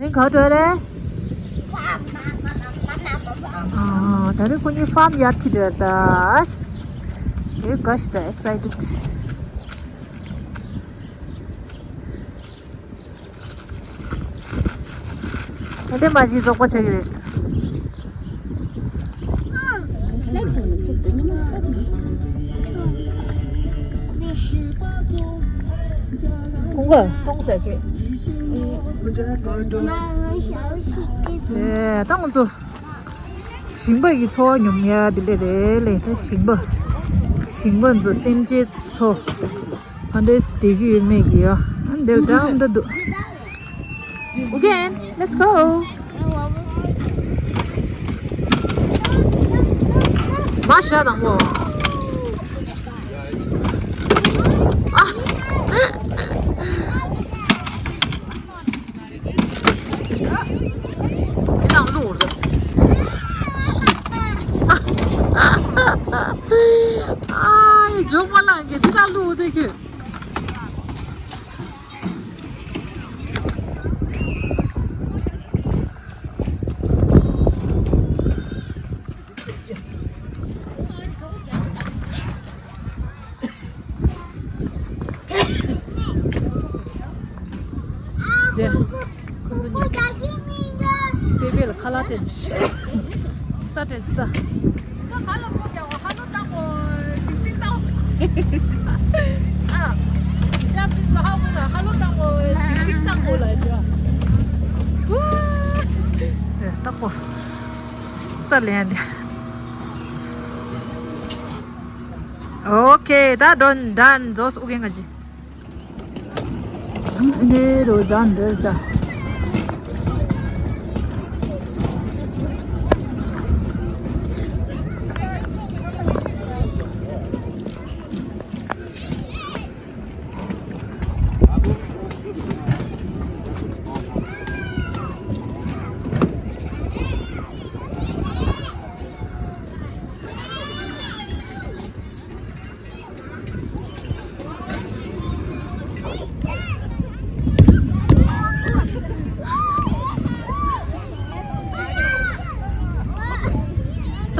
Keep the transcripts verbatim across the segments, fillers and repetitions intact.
རིང་ག་འགྲོ་རེད། ཨ། ད་རེས་ཁོ་གཉིས་ཕམ་ཡར་ཁྲིད་འགྲོ་ད། Hey gosh, they're excited. ཨ་འདི་མ་གཞི་རྫོགས་པ་ཆགས་ཀྱི་རེད། ཀུན་དགའ་གཏོང་ཟེར་གི། ཨེ། ད་ང་ཚོ་ཞིང་པ་གི་འཚོ་བ་མྱོང་ཡ་དེ་འདྲ་རེད་ལེ། ད་ཞིང་པ། ཞིང་པ་ཚོ་སེམས་ཅན་ཚོ། ཨ་འདྲས་བསྡད་ཀྱི་ཡོད་མེད་ཀྱི་ཡ། ཨ་འདིར་འདྲ་འདྲ་འདུག Okay, let's go. མ་ཤ་དང་པོ། ཨ། འདི་དང་བླུགས་རེད། ཨ། ཨ། འཇོག་མ་ལངས་ཀྱི་འདི་དང་བླུགས་དེ་ཁྱོད། དེ། ཁོ་ཚོ་གཉིས། པེ་པེ་ལ་ཁ་ལག་སྤྲད་དེ། རྩྭ་སྤྲད་རྩྭ། ཨ། ཞི་ཞ་པི་ཙ་ཧ་མོ་ན་ཧ་ལོ་བཏང་གོ་སིང་སིང་བཏང་གོ་ལ་ཅོ། ཨེ། བཏང་གོ། ས་ལེན་དེ། Okay, that done, done. Those again, gaji. ནེ་རོ་ཛན་རེད་ད།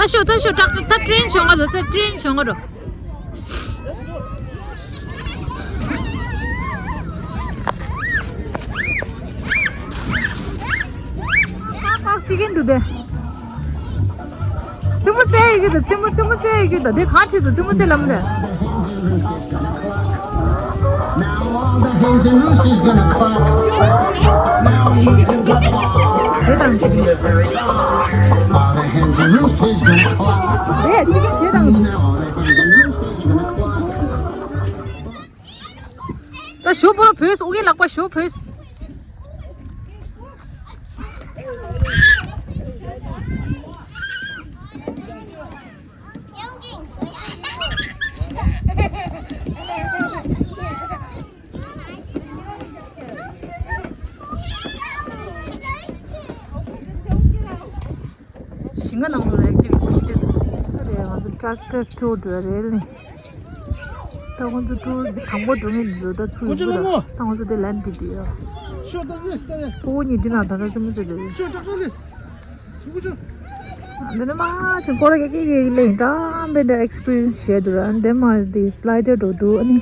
ད་ཤོག་ད་ཤོག་ད་ད་ཊེན་ཤོག་ང་ཚོ་ད་ཊེན་ཤོག་ང་ཚོ། ཨ་ཨ་ཅི་གིན་འདུག་དེ། ཙི་མོ་ཙེ་ཡི་གི་དང་ཙི་མོ་ཙི་མོ་ཙེ་ཡི་གི་དང་དེ་གང་ཁྲིད་དང་ཙི་མོ་ཙེ་ལམ་དེ། Now all the hens and roosters gonna cluck. Now you can go. ཞེ་དང་ཅི་གིན། All the hens and roosters gonna cluck. རེད་ཅི་གིན་ཞེ་དང་། Now all the hens and roosters gonna cluck. ད་ཞོ་པོ་ར་བོས་ཨུ་གེ་ལག་པ་ཞོ་བོས། ཞིང་ཁ་ནང་ལོགས་ལ་ཨེག་ཊི་བི་ཊི་སྤྲད་འདུག་ད་དེ་ང་ཚོ་ཊེག་ཊར་ཊུར་འགྲོ་རེད་ལེ། ད་ཁོང་ཚོ་ཊུར་དང་པོ་འགྲོ་མཁན་འདི་ཚོ་ད་ཚུར་ཡོང་གི་ར། ད་ཁོང་ཚོ་དེ་ལན་འདི་འདི་ཡོད། ཕྲུ་གུ་གཉིས་འདི་ན་ད་ལྟ་རྩེད་མོ་རྩེ་འདོད་ཡོད། འདི་ནི་མ་ཆེན་སྐོར་ག་གི་གི་ལེ་ད་འབེན་ད་ཨེག་སི་པི་རི་ཡན་སི་བྱས་འདུག་ར། འདི་མ་འདི་སི་ལའི་ཌར་འགྲོ་འདུག་ཨ་ནི།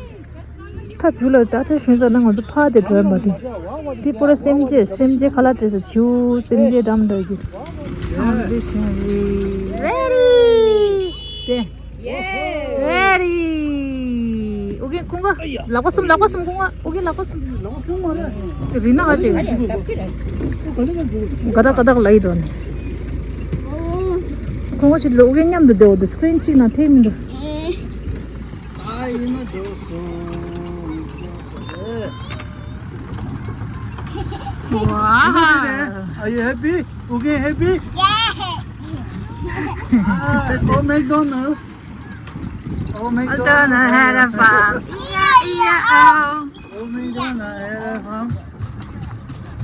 ད་ཇུ་ལ་ད་ཐེ་ཞུན་ས་ན་ང་ཚོ་ཕ་དེ་འགྲོ་ཡ་མ་དེ། དེ་པོ་ར་སེམས་ཅན་སེམས་ཅན་ཁ་ལག་སྤྲད་ས་བྱིའུ་སེམས་ཅན་འགྲམ་འདྲ་གི། ཨང་དེ་ཞུན་རེ་རེ་ཌི། དེ། རེ་ཌི། ཨུ་གེ་ཁུང་ག་ལག་པ་གསུམ་ལག་པ་གསུམ་ཁུང་ག་ཨུ་གེ་ལག་པ་གསུམ། རི་ན་ཧ་ཅེ། ག་དག་ག་དག་ལ་ཡི་དོ་ནི། ཁུང་ག་ཞིག་ལ་ཨུ་གེ་མཉམ་དུ་བསྡད་འོ་དེ་སི་ཀི་རིན་གཅིག་ནང་ཐེབས་མི་འདུག་ཨ་ཡིན་ན་འགྲོ་སོང་། Wow. Are you happy? Okay, happy? Yeah. Ah, oh, McDonald. Oh, McDonald had a farm. Yeah, yeah, oh. Oh, McDonald had a farm.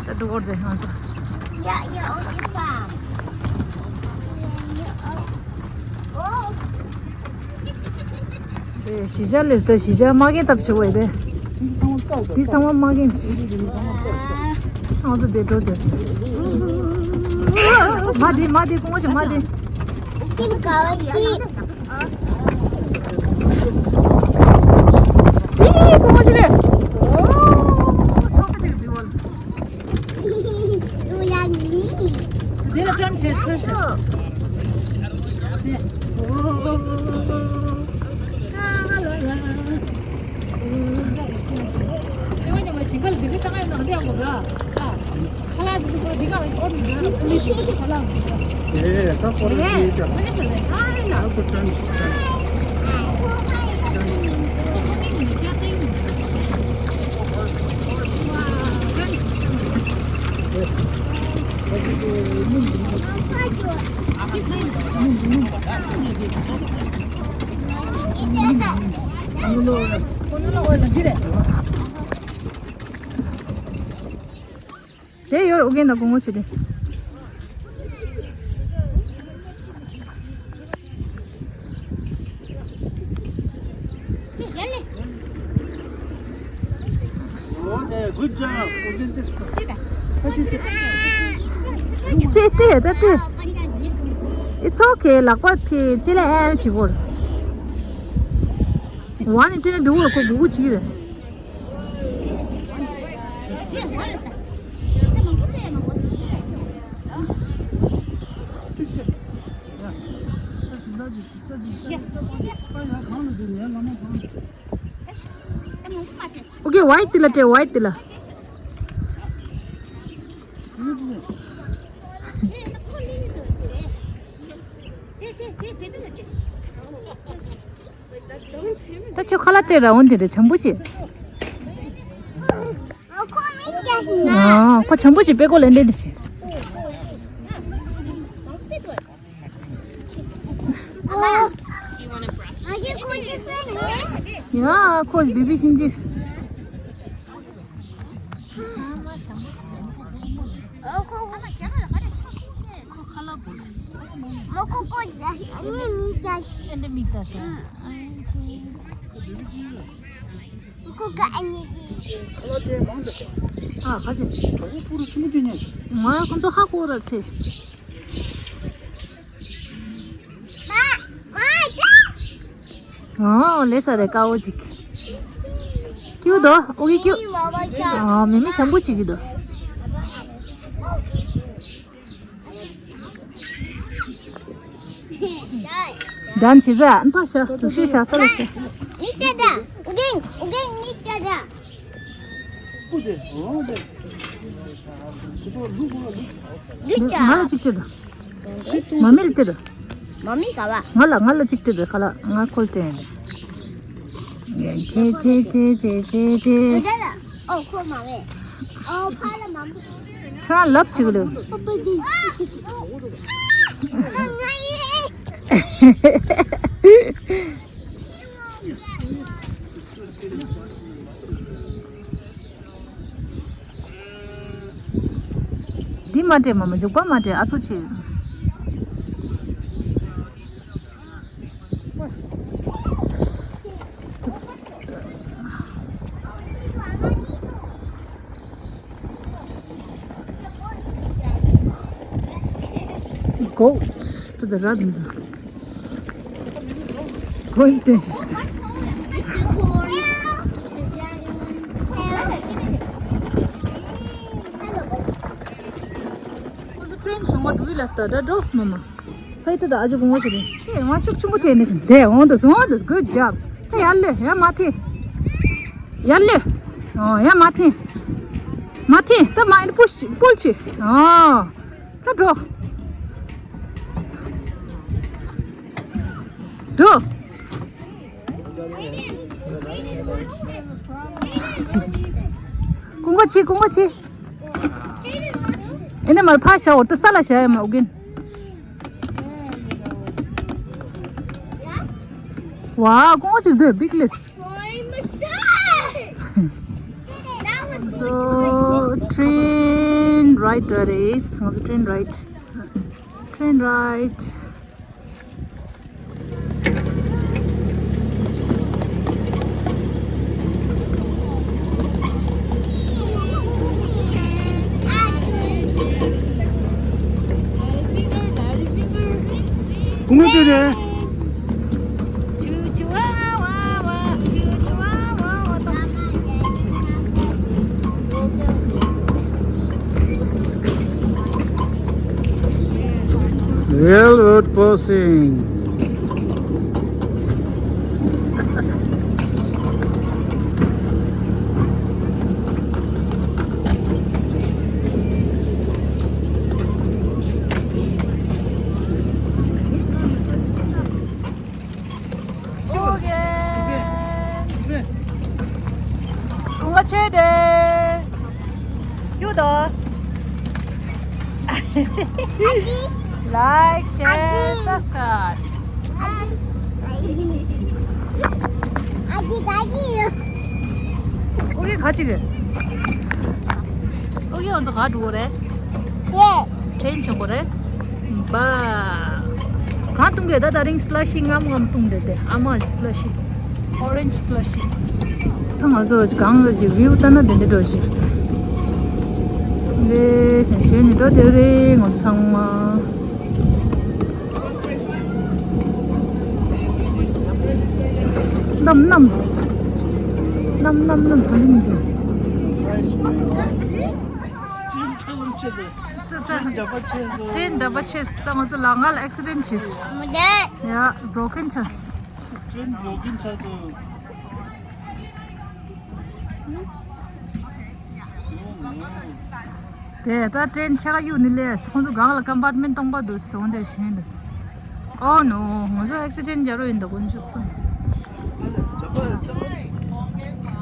The door, the house. Yeah, yeah, oh, the farm. Oh. དེ་གཞིས་ཆགས་ལས་དེ་གཞིས་ཆགས་མ་རྒན་ཐབས་ཆེ་བས་དེ། འདི་ཚང་མ་མ་རྒན། ང་ཚོ་དེ་འགྲོ་དེ། མ་དེ་མ་དེ་སྐུ་ངོ་ཞིག་མ་དེ། སེམས་དགའ་བ་ཞིག་དེ་སྐུ་ངོ་ཞིག་རེད། ཨོ། ཚོགས་པ་དེ་དེ་བ་ལ། ལུ་ཡང་མི། དེ་ལ་ཀྲམ་བྱས་སོ་ཞིག་ཨོ། ཨ་ལ་ལ། དེ་ཡོར་ཨུ་རྒྱན་དང་སྐུ་ངོ་ཞིག་རེད། Good job. ཅེ་ཏེ་ད་ཏེ། It's okay. ལག་པ་དེ་ཅི་ལ་ཨེ་ཅི་གོ། ཝ་ནི་ཏེ་ནི་འདུག་ལ་ཁོ་གུ་གུ་ཅི་རེད། Okay, white དེ་ལ་སྤྲད། White དེ་ལ། ད་ཁྱོད་ཁ་ལག་སྤྲད་ར་འོན་ཏེ་རེད་བྱམས་པོ་ཅིག་ཨ་ཁོ་བྱམས་པོ་ཅིག་པེ་ཀོ་ལེན་ཏེ་འདི་ཅིག་ཡ་ཁོ་བི་བི་ཤིན་ཅི། ཨ་མ་བྱམས་པོ་ཅིག་ཨ་ནི་ཅི་ཆེན་པོ་ལ། ཨོ་ཁོ་ཁོ་ཁ་ལག་པོ་ལ། མོ་ཁོ་ཁོ་ཡ་ཨ་ནི་མི་ཀྱ། ཨ་འདི་མི་ཀྱ་ས། ཨ་ཅི། ཁོ་ཁོ་ཨ་ནི་ཅི། ཁ་ལག་དེ་མང་དུ་ས། ཨ་ཁ་ཅི། གྲོགས་པོ་པུ་རུ་ཆུ་མོ་དེ་ཉལ། ང་ཁོ་ཚོ་ཧ་གོ་ར་ཚེ། ཨོ་ལེ་ས་རེ་ཀ་བོ་ཅིག་ཀྱུ་དོ་ཨོ་ཀྱི་ཀྱུ། ཨོ་མི་མི་བྱམས་པོ་ཅིག་གི་དོ། ལྡན་ཅི་ཟ་ཨན་པ་ཤ་དུ་ཤི་ཤ་ས་ལ་ཤ། མི་ཏེ་ད། ཨོ་གིན་ཨོ་གིན་མི་ཏེ་ད། ང་ལ་ཅིག་ཅི་དོ། མ་མི་ལ་ཅི་དོ། མ་མི་ག་བ། ང་ལ་ང་ལ་ཅིག་ཅི་དོ་ཁ་ལ་ང་ཁོལ་ཅན། ཅེ་ཅེ་ཅེ་ཅེ་ཅེ་ཅེ། ཨོ་ཁོ་མ་བས། ཨོ་ཕ་ལ་མ་མི། ཁྱོད་རང་ལབ་ཅིག་ལོ། ང་ཡིན། འདི་མ་སྤྲད་མ་མ་འཇུག་པ་མ་སྤྲད་ཨ་ཚོ་ཆེ། Goats to the runs. Going to ཁོ་ཚོ་ཊེན་བྱུང་བ་འགྲོ་ཡི་ལ་སྟ་ད་འགྲོ་མ་མ། ཕ་ཡི་ཏི་ད་ཨ་ཅོ་གོང་བ་ཞིག་རེད། ཁྱེད་རང་ཤུགས་ཆེན་པོ་དེ་ནས་ཟིན་དེ་འོང་དུ་སོང་དུ། Good job. ཧེ་ཡར་ལོས་ཡར་མ་འཐེན། ཡར་ལོས། ཨོ་ཡར་མ་འཐེན། མ་འཐེན་ད་མ་ཡིན་པུཤ་པུལ་བྱེད། ཨོ་ད་འགྲོ། འགྲོ། ཀུང་གོ་ཆི་ཀུང་གོ་ཆི། ཨེ་ནས་མར་ཕར་བཞག་འོ་ད་ས་ལ་བཞག་ཡ་མ་འོ་གིན། ཝ་ཀོང་ཅིག་འདུག big list. So train ride རེད། ང་ཚོ་train ride. Train ride. གུང་ལོ་དེ་རེད། Railroad crossing. ཨོ་ཀེ། གོང་ཆེ་དེ། ཅུ་དོ། Like, share, subscribe. ཨོ་ཀེ་ག་ཅིག་ཨོ་ཀེ་ང་ཚོ་ག་འགྲོ་གི་རེད། ཡེ། ཕྲན་ཆེན་པོ་རེད། པ། གང་བཏུང་གི་ད་ད་རིང་སི་ལ་ཤི་ངམ་ངམ་བཏུང་བསྡད་དེ་ཨ་མ་སི་ལ་ཤི། Orange slushy. ད་ང་ཚོ་གང་ལ་ཅིག་བིའུ་ལྟ་ན་དེ་འདྲ་འགྲོ་ཞིག་རེད་ཞེས་ཞོན་ནས་འགྲོ་དེ་རེད་ང་ཚོ་ཚང་མ། ནམ་ནམ། ནམ་ནམ་ནམ་ག་ལེར་འགྲོ། ཏྲེན་འདྲ་པོ་ཆེ་སོང་། ད་ང་ཚོ་ལམ་ཁ་ལ་ཨེག་སི་ཌེན་བྱས། ཡ། བྷྲོ་ཀེན་ཆགས། ཏྲེན་བྷྲོ་ཀེན་ཆགས་སོང་། དེ་ད་ཏྲེན་ཆ་ག་གཡུག་ནི་ལས་ཁོང་ཚོ་སྒང་ལ་ཀམ་པཱར་ཊི་མེན་ཊི་སྟོང་པ་འདུག་ཟེར་འོང་དེ་ཞུས་ནས། Oh no, ང་ཚོ་ཨེག་སི་ཌེན་རྒྱག་རོགས་ཡིན་ད་དཀོན་མཆོག་གསུམ།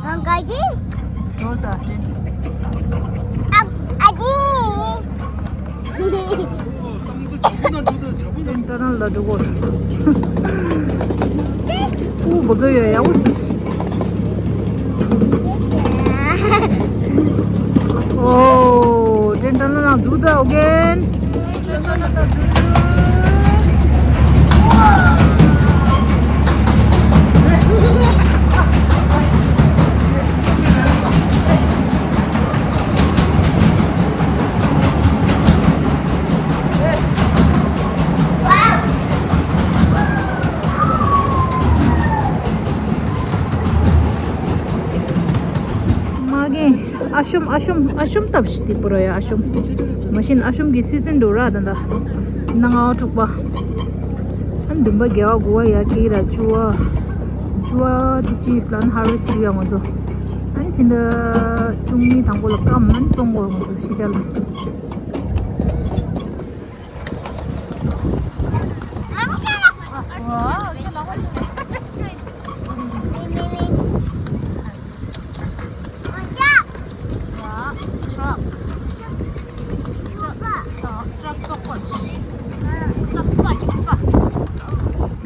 ང་ག་གི། འགྲོ་ད་ཏྲེན། ཨ་ཨ་ཅི། ཏྲེན་ཏྲ་ན་ལ་འགྲོ་གོ། ཨུ་བ་ག་ཡ་ཡ་ཨུ་སུ། Oh, ཏྲེན་ཏྲ་ན་ན་འཛུགས་ད་ཨོ་གེན། མ་རྒན། ཨ་ཤོམ་ཨ་ཤོམ་ཨ་ཤོམ་བཏབ་ཤི་དེ་པོ་ར་ཡ་ཨ་ཤོམ། མ་གཞི་ཨ་ཤོམ་གྱི་སི་ཛན་འགྲོ་ར་ད་ད། ཕྱི་ཟླ་ལྔ་པ་དྲུག་པ། ཨ་ནི་བདུན་པ་བརྒྱད་པ་དགུ་པ་ཡ་ཀི་ར་བཅུ་པ། བཅུ་པ་བཅུ་གཅིག་ལ་ནི་ཧར་ཝེ་སི་ཊི་ཞུ་ཡ་ང་ཚོ། ཨ་ནི་ཕྱི་ཟླ་བཅུ་གཉིས་དང་པོ་ལ་སྐམ་ཨ་ནི་བཙོང་གོ་ང་ཚོ་ཤི་ཆ་ལ།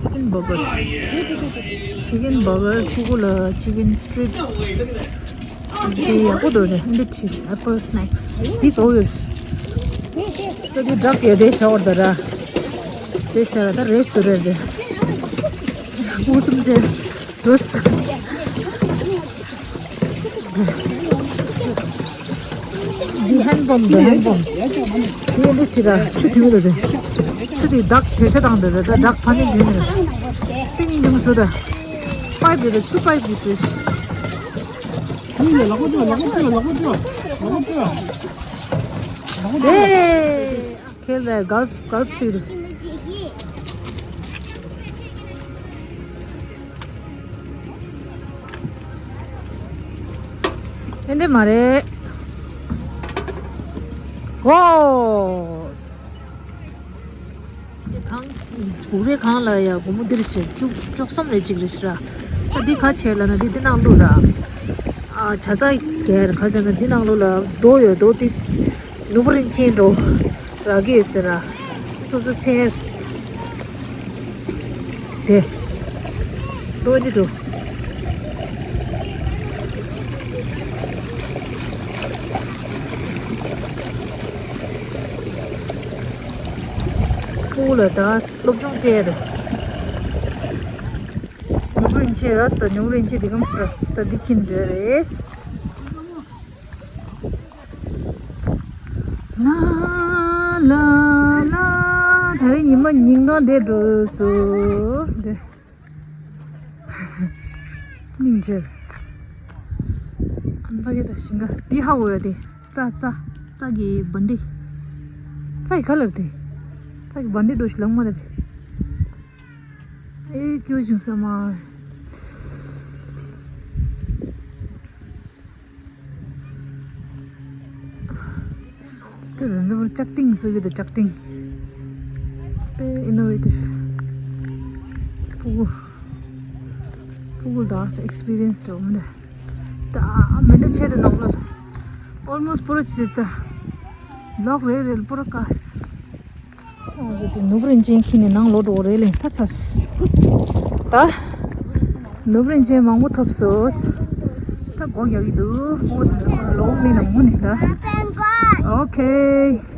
Chicken burger. Chicken burger, ཕྲུ་གུ་ལ་chicken strips. འདི་ཡག་པོ་འདུག་ནས་འདི་ཁྲིད་apple snacks འདི་བཟོ་ཡོད། ད་འདི་སྦྲག་ཡོད་དེ་ཤ་བར་ད་ར། དེ་ཤ་ར་ད་རེས་དུ་རེད་དེ། ཨུ་ཚུགས་དེ་རུས། འདི་ཧན་པམ་འདི་ཧན་པམ། དེ་འདི་ཕྱི་ར་ཆུ་ཐིགས་ལ་དེ། ཆུ་དེ་བདག་དེ་ཤ་དང་དེ་ར་ད་བདག་ཕ་ནི་འདི་ནི་ར། ཏིང་འདི་མི་བཟོ་ད། པའིབ་དེ་ད་ཆུ་པའིབ་གི་བཟོས། ཁྱེད་ལ་གལ་རེ་གལ་གལ་ཚིག་རེད། དེ་འདྲ་མ་རེད། གོ། གང་། སྦུག་རེ་གང་ལ་ཡ་སྒོར་མོ་འདིར་བྱས་བཅུ་བཅུ་གསུམ་རེ་གཅིག་རེ་ཞིག་ར། ད་འདི་ག་བྱས་ལ་ན་འདི་འདི་ནང་བླུགས་ར། ཨ་ཇ་རྩ་རྒྱལ་ག་བྱས་ན་འདི་ནང་བླུགས་ལ་རྡོ་ཡོད་རྡོ་འདི། ནོར་བུ་རིན་ཆེན་འགྲོ། རག་གི་ཡོད་ཟེར་ར། སོ་སོ་ཚེ། དེ། ལྟོ་འདི་འགྲོ། སྤུ་ལ་ད་སློབ་སྦྱོང་སྤྲད་རོ། ནོར་བུ་རིན་ཆེན་ར་སི་ད་ནོར་བུ་རིན་ཆེན་འདི་གམ་སུ་ར་སི་ད་འདི་ཁྱིན་འདྲ་རེད། ལ་ལ་ལ་ ད་རེས་ཉི་མ་ཉིན་གང་འདིར་འགྲོ་སོང་། འདི། སྙིང་རྗེ། ཨ་ཕ་གི་ད་ཞིང་ཁ་འདི་ཧ་གོ་ཡ། དེ་རྩྭ་རྩྭ་རྩྭ་གི་བན་དེ། རྩྭ་ཡི་ཁ་ལར་དེ། རྩྭ་གི་བན་དེ་འགྲོ་ཞིག་ལང་མ་རེད། ཨེ་སྐྱོ་བྱུང་ས་མ། དེ་ལ་འཛམ་བུ་ལྕགས་ཏིང་སོ་ཡོད་དོ། ལྕགས་ཏིང་། དཔེ་ཨི་ནོ་ཝེ་ཊིབ། ཕྲུ་གུ། ཕྲུ་གུ་དག་ས་ཨེག་སི་པི་རི་ཡན་སི་འདྲ་བོ་མི་འདུག་ད་མི་འདྲ་ཆེ་དུ་ནང་ལོ། ཨོལ་མོ་སི་པུ་ར་ཆེ་ད། ལོག་རེ་རེ་པུ་ར་ཀ་སི། ཨོ་ཟེར་དེ་ནུབ་རིན་ཆེན་ཁྱེར་ནས་ནང་ལོག་འགྲོ་རེད་ལེ། ད་ཚ་སི། ད་ནུབ་རིན་ཆེན་མང་པོ་ཐོབ་སོང་། ད་སྒོ་རྒྱག་གི་འདུག་ཨོ་དེ་ཚོ་ལོག་མིན་ན་མུ་ནས་ད། ཨོ་ཁེ།